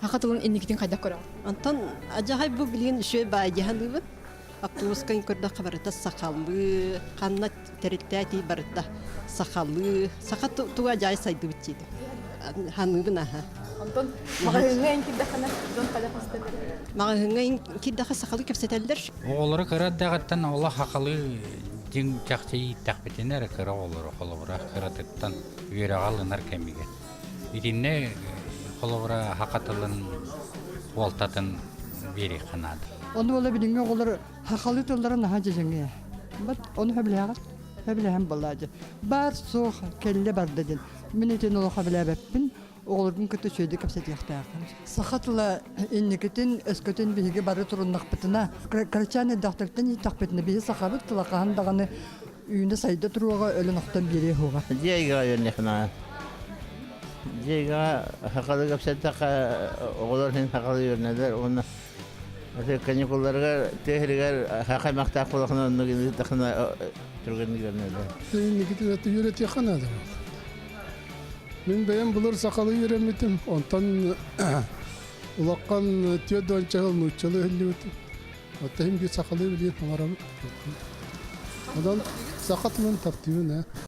Саха тылын инникитин хайдах көрөҕүн? Онтон адьаһай бу билигин үчүгэй баай дии саныыбын. Автобуска көрдөххө барыта сахалыы, ханна тэрилтэ барыта сахалыы. Саха туга адьаай сайдыбыт диэтим. Ханыыбын аха. Онтон маҕаһыыҥҥа эн киирдэххинэ дьон хайдах истэллэр? Маҕаһыыҥҥа киирдэххэ сахалыы кэпсэтэллэр. Оҕолору кыра эрдэҕиттэн олох сахалыы дьиҥ чахчы ииттэхпитинэ эрэ кыра оҕолору холобура кыратыттан үөрэҕи ылынар кэмигэр. Итиннэ холобура саха тылын суолтатын биэриэххэ наада. Ону ола билиҥҥи оҕолор сахалыы тыллара наһаа дьэдьэҥҥэ. Бат ону сөбүлээҕит? Сөбүлэһэн буоллаа дьэ. Баар суох кэллэ барда диэн. Мин итини олох сөбүлээбэппин. Оҕолорбун кытта үчүгэйдик кэпсэтиэхтээхпин. Саха тыла инникитин, өскөтүн биһиги бары туруннахпытына, кырачаан эрдэхтэриттэн ииттэхпитинэ, биһи сахабыт тыла хаһан даҕаны үүнэ-сайда туруоҕа, өлөн-охтон биэриэ суоҕа. Дьиэгэ үөрэннэххинэ дьиэгэ сахалыы кэпсэттэххэ оҕолор иһин сахалыы үөрэнэллэр уонна каникулларыгар тыа сиригэр саха аймахтаах буоллаххына оннук ыыттаххына түргэнник үөрэнэллэр. Инникитин үөрэтиэххэ наада. Мин бэйэм былыр сахалыы үөрэммитим, онтон улахан 40 сыл нууччалыы иһиллибитим. Оттон иһин биир сахалыы билиэн оҥоробут. Онон саха тылын таптыыбын ээ.